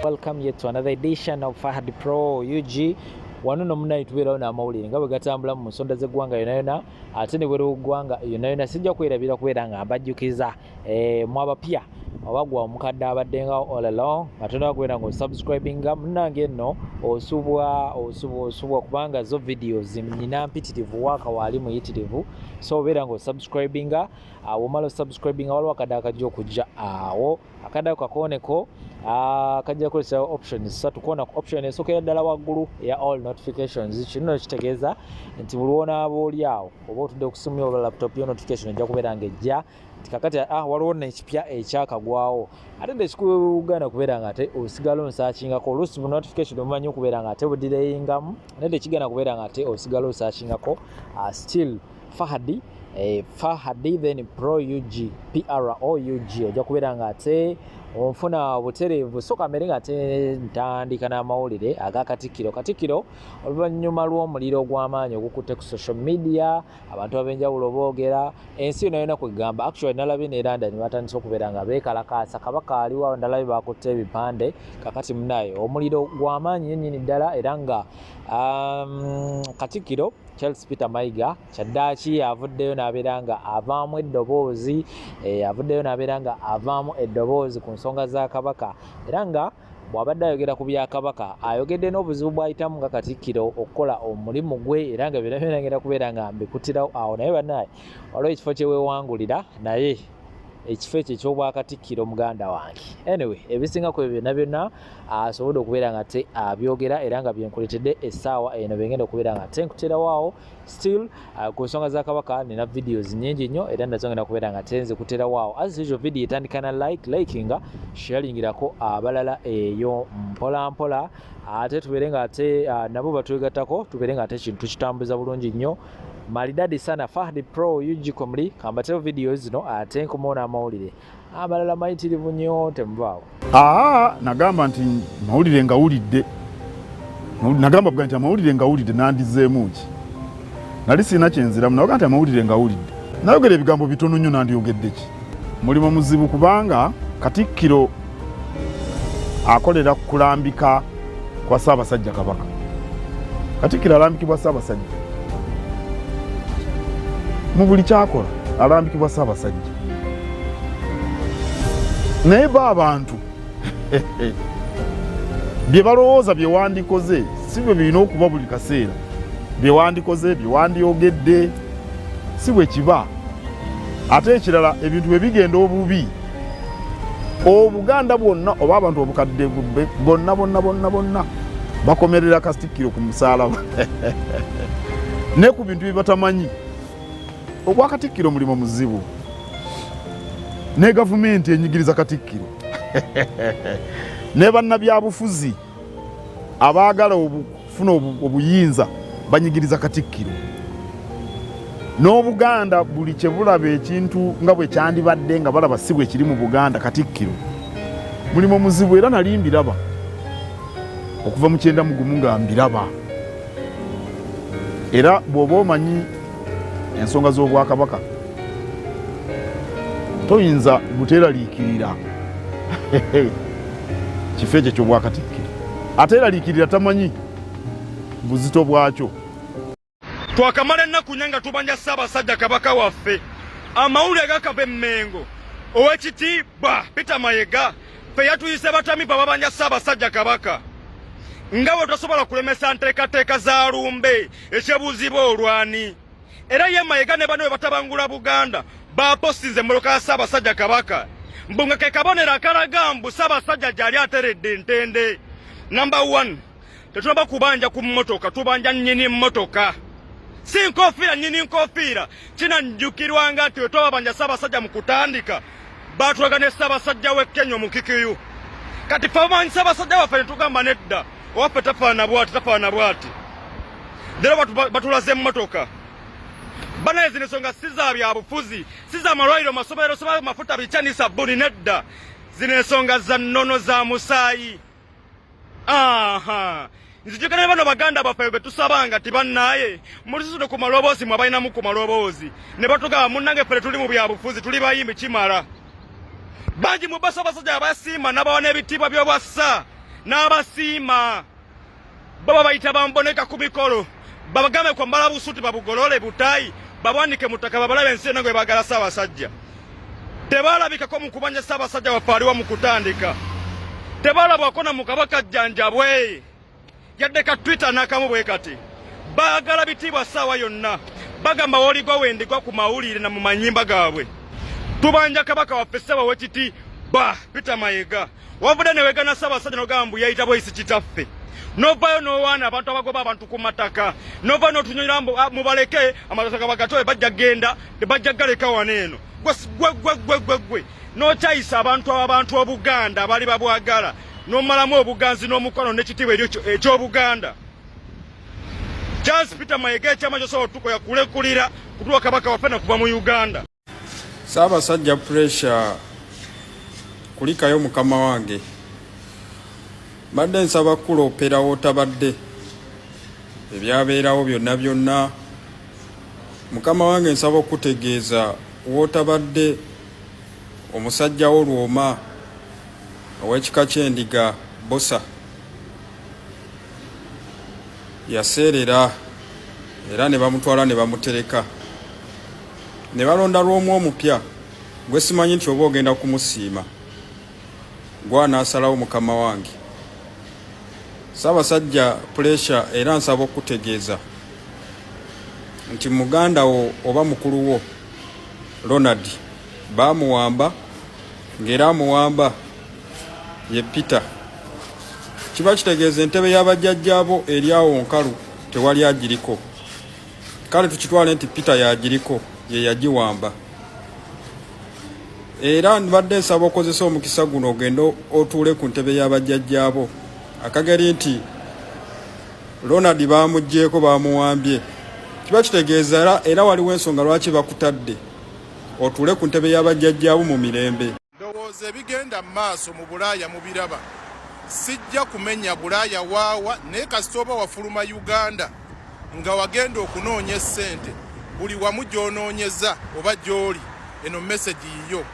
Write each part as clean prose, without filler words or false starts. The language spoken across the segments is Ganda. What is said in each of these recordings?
Welcome yet to another edition of Fahad Pro UG. Wano no munayi tubeerawo n'amawulire nga bwe gatambula mu nsonda z'eggwanga yonna yonna ate ne bweru ggwanga yonna yonna. Sijja kwerabira kubeera nga mbajjukiza mwe abapya oba gwa omukadde abaddengawo all along nga tonaba kubeera nga osubscribinga, munnange nno osubwa osubwa osubwa kubanga zo videos nina mpitirivu, waaka waali muyitirivu. So obeera nga osubscribinga, womala osubscribinga waliwo akadde akajja okujja awo, akadde ako kakooneko, kajja kukozesa options ssatu. Koona ku option esookera ddala waggulu eya all notifications. Kino kitegeeza nti buli lwonaaba oli awo oba otudde ku simu yo oba laptop yo, notification ejja kubeera nga ejja nti kakati waliwo nekipya ekyakagwawo. Ate nekikugaana kubeera nga ate osigala onsaakingako, oluusi bu notification omumanyi okubeera nga ate budireyingamu, naye tekigaana kubeera nga ate osigala osaakingako still Fahadi, Fahadi then Pro UG, Proug, ojja kubeera nga ate onfuna butereevu. So kamere nga ate ntandika n'amawulire aga Katikkiro. Katikkiro oluvannyuma lw'omuliro ogw'amaanyi ogukutte ku social media, abantu ab'enjawulo boogera ensi yonna yonna kwegamba. Actually nalabye ne London batandise okubeera nga beekalakaasa, Kabaka aliwo, ndalabye bakutte ebipande. Kakati munaye omuliro gw'amaanyi yennyini ddala, era nga Katikkiro Charles Peter Mayiga kyaddaaki avuddeyo n'abeera nga avaamu eddoboozi, avuddeyo n'abeera nga avaamu eddoboozi ku nsonga za Kabaka, era nga bw'abadde ayogera ku bya Kabaka ayogedde n'obuzibu bw'ayitamu nga Katikkiro okukola omulimu gwe, era nga byonna byonna ngenda kubeera nga mbikutirawo awo. Naye bannaye waliwo ekifo kye weewangulira, naye ekifo ekyo eky'obwakatikkiro, muganda wange. Anyway, ebisinga ku ebyo byonna byonna asobodde okubeera nga te abyogera, era nga byenkuletedde essaawa eno byengenda okubeera nga te nkuterawo awo. Still ku nsonga za Kabaka nina videos nyingi nnyo, era nazo ngenda kubeera nga te nzikuterawo awo. As usual, video etandika na like, likinga, sharingirako abalala eyo mpola mpola, ate tubeere nga ate nabo batwegattako, tubeere nga ate kintu kitambuza bulungi nnyo malidadi sana. Fahdi Pro UG komuli kambatewo videos zino, ate nkomawo amawulire amalala mayitirivu nnyo, temuvaawo. Aa, nagamba nti mawulire ngawulidde, nagamba bwa nti amawulire ngawulidde, nandizeemu ki? Nali sirina kyenziramu, naga nti amawulire ngawulidde. Nayogera ebigambo bitono nnyo, nandiyogedde ki? Mulimu muzibu kubanga Katikkiro akolera kulambika kwa Ssaabasajja Kabaka. Katikkiro alambikibwa Ssaabasajja mu buli kyakola, alambikibwa Ssaabasajja. Naye ba abantu bye balowooza bye wandikoze si bwe birina okuba buli kaseera. Bye wandikoze, bye wandyogedde, si bwe kiba. Ate ekirala, ebintu bwe bigenda obubi, Obuganda bwonna oba abantu obukadde bonna bonna bonna bonna bakomerera Katikkiro ku musaalaba ne ku bintu bye batamanyi. Obwa Katikkiro mulimu muzibu, ne gavumenti enyigiriza Katikkiro, ne bannabyabufuzi abaagala okufuna obuyinza banyigiriza Katikkiro, n'Obuganda buli kye bulaba ekintu nga bwe kyandibadde nga balaba si bwe kiri mu Buganda. Katikkiro mulimu muzibu, era nali mbiraba okuva mu 91 nga mbiraba. Era bw'oba omanyi ensonga z'obwakabaka toyinza buteeraliikirira kifo ekyo ky'obwakatikkiro. Ateeraliikirira tamanyi buzito bwakyo. Twakamala ennaku nnya nga tubanja Ssaabasajja Kabaka waffe. Amawulire gakava Emmengo, Owekitiibwa Peter Mayega ffe yatuyise batamivu ababanja Ssaabasajja Kabaka, nga bwe tosobola kulemesa nteekateeka za lumbe ekyebuuzibwa olwani. Era ye Mayega ne bano bwe batabangula Buganda bapostinze emmotoka ya Ssaabasajja Kabaka, mbu nga ke kabonero akalaga mbu Ssaabasajja gyali ateredde entende. Number 1, tetunaba kubanja ku mmotoka, tubanja nnyini mmotoka, si nkofiira. Nnyini nkofiira kinajjukirwanga nti wetwababanja Ssaabasajja mu kutandika batulaga ne Ssaabasajja w'e Kenya Omukikiyu. Kati fe abamanyi Ssaabasajja waffe ne tugamba nedda, owaffe tafaana bwati, tafaana bwati. Leero batulaze emmotoka. Banaye, zino ensonga si za byabufuzi, si za malwaliro, masomero, soba mafuta, bikya ni sabbuni, nedda. Zino ensonga za nnono, za musaayi. Aha, nzijukira ne bano baganda baffe be tusabanga ti bannaaye mulisisude ku maloboozi, mwe abalinamu ku maloboozi, ne batugamba munnange ffe tuli mu byabufuzi, tuli bayimbi, kimala. Bangi mu basa abasajja abasiima n'abawa n'ebitiibwa by'obwassa. N'abasiima bo babayita bamboneka ku mikolo, babagambe kwambala busuuti, babugolole butayi, babwanike mu ttaka, babalabe ensi yonna gwe baagala. Ssaabasajja tebalabikako mu kubanja Ssaabasajja waffe aliwo mu kutandika, tebalabwako na mu Kabaka jjanjabwe yadde ka Twitter n'akamu bwe kati. Baagala bitiibwa ssaawa yonna, bagamba woligwa wendigwa ku mawulire na mu manyimba gaabwe. Tubanja Kabaka waffe ssaba wekiti ba Peter Mayega, wavudde newegana Ssaabasajja nogamba mbu yayita bweyisi kitaffe, novayo nowaana abantu abagoba abantu ku mataka, novayo notunyonyola mbu mubaleke amataka bagatoe, bajja genda tebajja galeka wano eno. Gwe gwe gwe gwe gwe nokyayisa abantu abantu Obuganda abaali babwagala, nomalamu obuganzi n'omukono n'ekitiibwa eri eky'Obuganda. Charles Peter Mayega, ekyama kyosobola otukoya kulekulira kutuwa Kabaka waffe nakuva mu Uganda. Ssaabasajja Pressure, kulikayo mukama wange. Mbadde nsaba kukuloopera w'otabadde ebyabeerawo byonna byonna. Mukama wange, nsaba okukutegeeza w'otabadde omusajja wo Lwoma ow'ekika ky'Endiga Bosa yaseerera era ne bamutwala ne bamutereka ne balonda lw'omu omupya gwe simanyi nti oba ogenda kumusiima gwanaasalawo. Mukama wange Ssaabasajja Pressure, era nsaba okukutegeeza nti muganda wo oba mukulu wo Ronald baamuwamba, ng'era amuwamba ye Peter. Kiba kitegeeza entebe y'abajjajjaabo eri awo nkalu, tewali agiriko. Kale tukitwale nti Peter yagiriko, ye yagiwamba. Era mbadde nsaba okozesa omukisa guno ogende otuule ku ntebe y'abajjajjaabo, akageri nti Ronald baamuggyeeko, baamuwambye. Kiba kitegeeza era waliwo ensonga lwaki bakutadde otuule ku ntebe y'abajjajjaabo mu mirembe. Ndowooza ebigenda mu maaso mu Bulaaya mubiraba. Sijja kumenya Bulaaya waawa, naye kasita oba wafuluma Uganda nga wagenda okunoonya essente, buli wamu gy'onoonyeza oba gy'oli, eno message yiyo.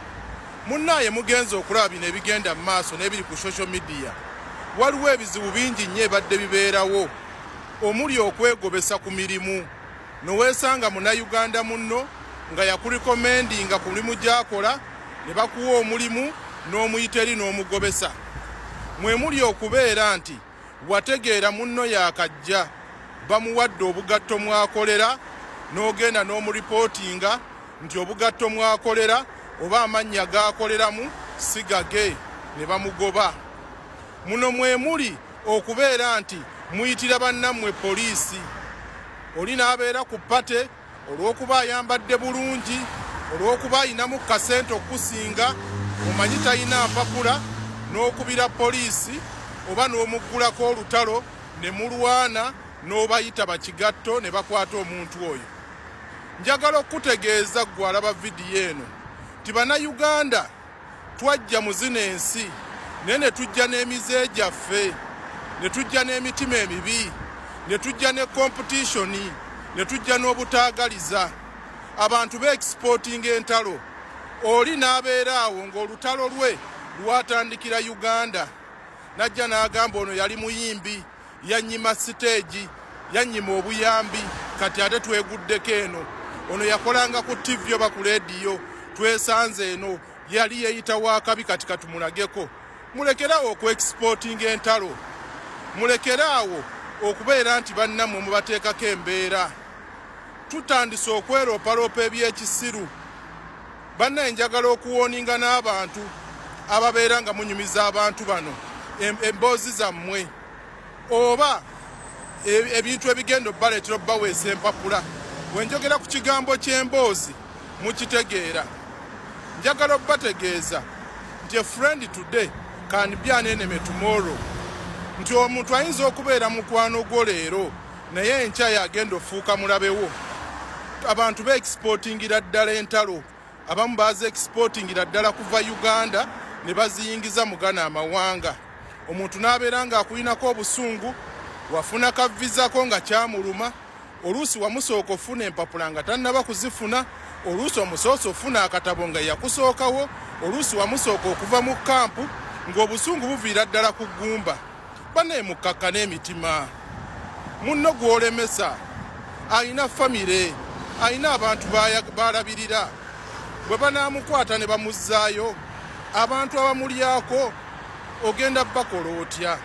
Munnaaye, mugenze okulaba bino ebigenda mu maaso n'ebiri ku social media. Waliwo ebizibu bingi nnyo ebadde bibeerawo, omuli okwegobesa ku mirimu, noweesanga Munnayuganda munno nga yakurecommendinga ku mulimu gy'akola ne bakuwa omulimu n'omuyita eri n'omugobesa. Mwe muli okubeera nti wategeera munno yaakajja, bamuwadde obugatto mwakolera, n'ogenda n'omuripootinga nti obugatto mwakolera oba amannya g'akoleramu si gage, ne bamugoba. Muno mwe muli okubeera nti muyitira bannammwe poliisi, oli n'abeera ku party olw'okuba ayambadde bulungi, olw'okuba ayinamu kasente okukusinga, omanyi talina mpapula, n'okubira poliisi oba n'omuggulako olutalo ne mulwana n'obayita bakigatto ne bakwata omuntu oyo. Njagala okukutegeeza ggwe alaba vidiyo eno nti Bannayuganda twajja mu zino ensi, naye ne tujja n'emize gyaffe, ne tujja n'emitima emibi, ne tujja ne competition, ne tujja n'obutaagaliza. Abantu beexportinga entalo, oli n'abeera awo ng'olutalo lwe lwatandikira Uganda, n'ajja n'agamba ono yali muyimbi, yannyima siteegi, yannyima obuyambi, kati ate tweguddeko eno. Ono yakolanga ku TV oba ku leediyo, twesanze eno, yali yeeyita wakabi, kati katumulageko. Mulekeraawo okuexportinga entalo, mulekeraawo okubeera nti bannammwe mubateekako embeera. Tutandise okweroopaloopa ebyekisiru. Bannaye, njagala okuwarninga n'abantu ababeera nga munyumiza abantu bano emboozi zammwe oba ebintu ebigenda obbaleetera obbaweesa empapula. Bwe njogera ku kigambo ky'emboozi mukitegeera. Njagala obbategeeza nti a friend today can be an enemy tomorrow, nti omuntu ayinza okubeera mukwano gwo leero, naye enkya yagenda ofuuka mulabewo. Abantu beexportingira ddala entalo, abamu baza exportingira ddala kuva Uganda ne baziyingiza mu gano amawanga. Omuntu n'abeera ng'akulinako obusungu, wafuna ka visa ko nga kyamuluma, oluusi wamusooka ofuna empapula nga tannaba kuzifuna, oluusi omusoose ofuna akatabo nga yakusookawo, oluusi wamusooka okuva mu kampu, ng'obusungu buviira ddala ku ggumba. Banaye mukkakkane emitima. Munno gw'olemesa alina famire, alina abantu b'alabirira. Bwe banaamukwata ne bamuzzaayo, abantu abamulyako ogenda bakola otya?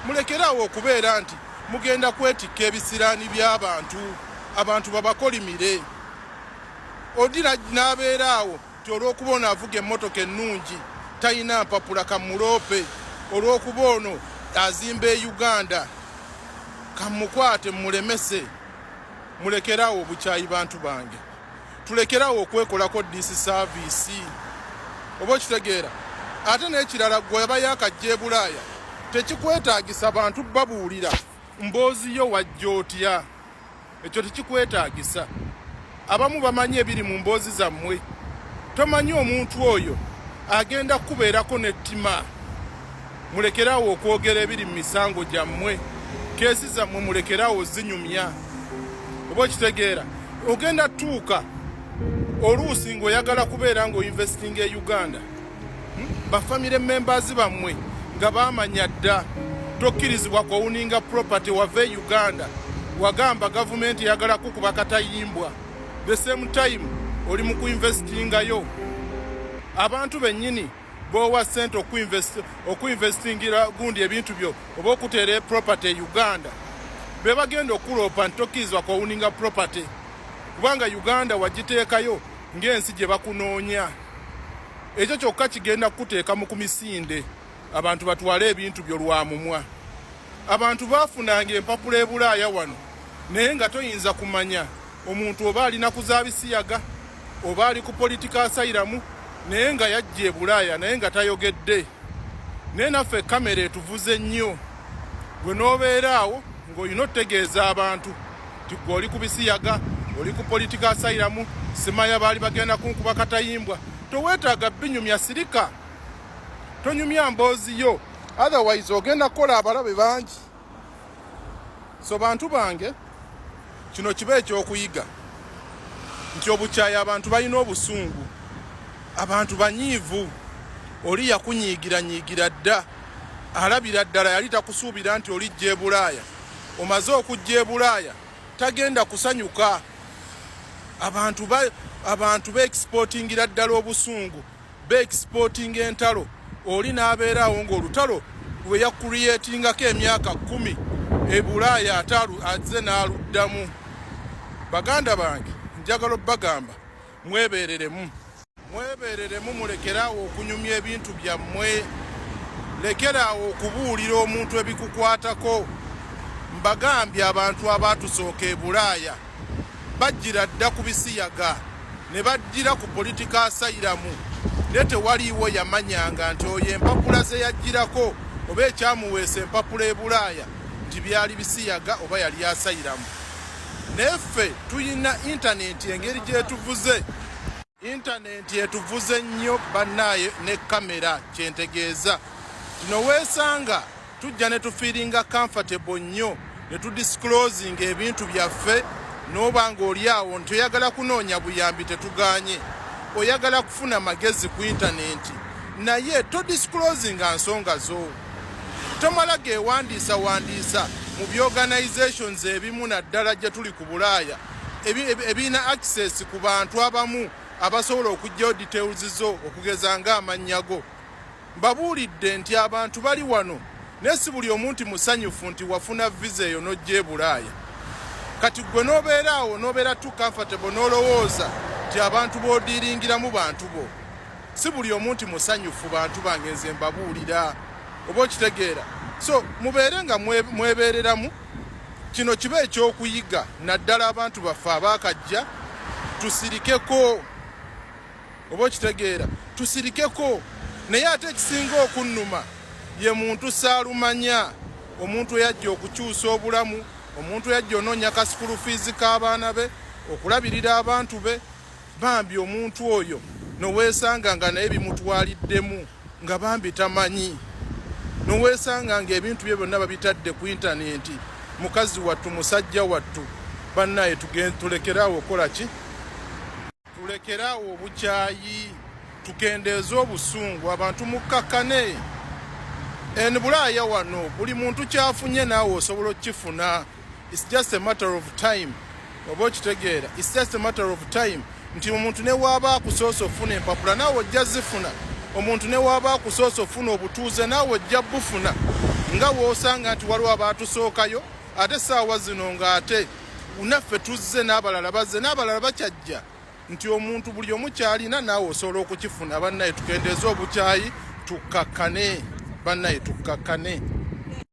Mulekere awo okubeera nti mugenda kwetikka ebisiraani by'abantu, abantu babakolimire. Odi n'abeera awo nti olw'okuba ono avuga emmotoka ennungi talina mpapula kammuloope, olw'okuba ono azimba e Uganda kammukwate mmulemese. Mulekere awo obukyayi bantu bange, tulekere awo okwekolako disservice, oba okitegeera. Ate n'ekirala, gwe aba yakajja e Bulaaya tekikwetaagisa bantu babuulira mboozi yo wajja otya, ekyo tekikwetaagisa. Abamu bamanyi ebiri mu mboozi zammwe, tomanyi omuntu oyo agenda kukubeerako n'ettima. Mulekere awo okwogera ebiri mu misango gyammwe, keesi zammwe mulekere awo zinyumya, oba okitegeera. Ogenda tuuka oluusi ng'oyagala kubeera ng'oinvestinga e Uganda, bafamily members bammwe nga baamanya dda tokkirizibwa kuowninga property wava e Uganda, wagamba gavumenti eyagala kukuba katayimbwa, the same time oli mu kuinvestingayo. Abantu bennyini b'owa ssente okuinvestingira gundi ebintu byo oba okuteera property e Uganda be bagenda okuloopa nti tokkirizibwa kuowninga property kubanga Uganda wagiteekayo ng'ensi gye bakunoonya. Ekyo kyokka kigenda kukuteeka mu kumisinde abantu batwale ebintu byo lwa mumwa. Abantu baafunanga empapula e Bulaaya wano naye nga toyinza kumanya omuntu oba alina kuzaabisiyaga oba ali ku political asylum, naye nga yajja e Bulaaya naye nga tayogedde. Naye naffe kamera etuvuze nnyo, gwe n'obeera awo ng'olina otutegeeza abantu nti gwe oli ku bisiyaga, oli ku political asylum, simaya baali bagenda kunkuba katayimbwa. Toweetaaga binyumya, sirika, tonyumya mboozi yo, otherwise ogenda kukola abalabe bangi. So bantu bange, kino kiba ekyokuyiga nti obukyayi, abantu balina obusungu, abantu banyiivu. Oli yakunyiigiranyiigira dda, alabira ddala yali takusuubira nti olijja e Bulaaya. Omaze okujja e Bulaaya tagenda kusanyuka. Abantu beexportingira ddala obusungu, beexportinga entalo. Oli n'abeeraawo ng'olutalo lwe yakuliyetingako emyaka 10 e Bulaaya ate azze n'aluddamu. Baganda bange, njagala obbagamba mwebeereremu, mwebeereremu, mulekeraawo okunyumya ebintu byammwe, lekeraawo okubuulira omuntu ebikukwatako. Mbagambye, abantu abaatusooka e Bulaaya bajjira dda ku bisiyaga ne bajjira ku political asylum, naye tewaliiwo yamanyanga nti oyo empapula ze yajjirako oba ekyamuweesa empapula e Bulaaya nti byali bisiyaga oba yali asylum. Naye ffe tuyina intaneti, engeri gyetuvuze intaneti etuvuze nnyo bannaaye ne kamera. Kyentegeeza tino weesanga tujja ne tufeelinga comfortable nnyo ne tudisclosinga ebintu byaffe. N'oba ng'oli awo nti oyagala kunoonya buyambi, tetuganye, oyagala kufuna magezi ku intaneti, naye todisclosinga nsonga zo. Tomala geewandiisa wandiisa mu byorganizations ebimu, naddala gye tuli ku Bulaaya, ebirina access ku bantu abamu abasobola okuggyayo details zo, okugeza ng'amannya go. Mbabuulidde nti abantu bali wano, naye si buli omu nti musanyufu nti wafuna visa eyo n'ojja e Bulaaya. Kati gwe n'obeera awo n'obeera too comfortable n'olowooza nti abantu b'odiiringiramu bantu bo. Si buli omu nti musanyufu, bantu bange, nze mbabuulira, oba okitegeera. So mubeere nga mwebeereramu. Kino kiba ekyokuyiga naddala abantu baffe abaakajja, tusirikeko, oba okitegeera, tusirikeko. Naye ate ekisinga okunnuma ye muntu saalumanya, omuntu eyajja okukyusa obulamu, omuntu eyajja onoonya ka school fees k'abaana be, okulabirira abantu be. Bambi omuntu oyo noweesanga nga naye bimutwaliddemu, nga bambi tamanyi, noweesanga ng'ebintu bye byonna babitadde ku intaneti. Mukazi wattu, musajja wattu, bannaye, tulekeraawo okukola ki? Tulekeraawo obukyayi, tukendeeze obusungu. Abantu mukkakkane. En Bulaaya wano buli muntu kyafunye naawe osobola okukifuna. It's just a matter of time. Oba okitegeera, it's just a matter of time nti omuntu ne waaba akusoose ofuna empapula naawe ojja zifuna, omuntu ne waaba akusoose ofuna obutuuze naawe ojja bufuna, nga w'osanga nti waliwo abaatusookayo ate essaawa zino ng'ate naffe tuzze n'abalala bazze n'abalala bakyajja, nti omuntu buli omu kyalina naawe osobola okukifuna. Bannaye, tukendeeze obukyayi, tukkakkane. Bannaye, tukkakkane.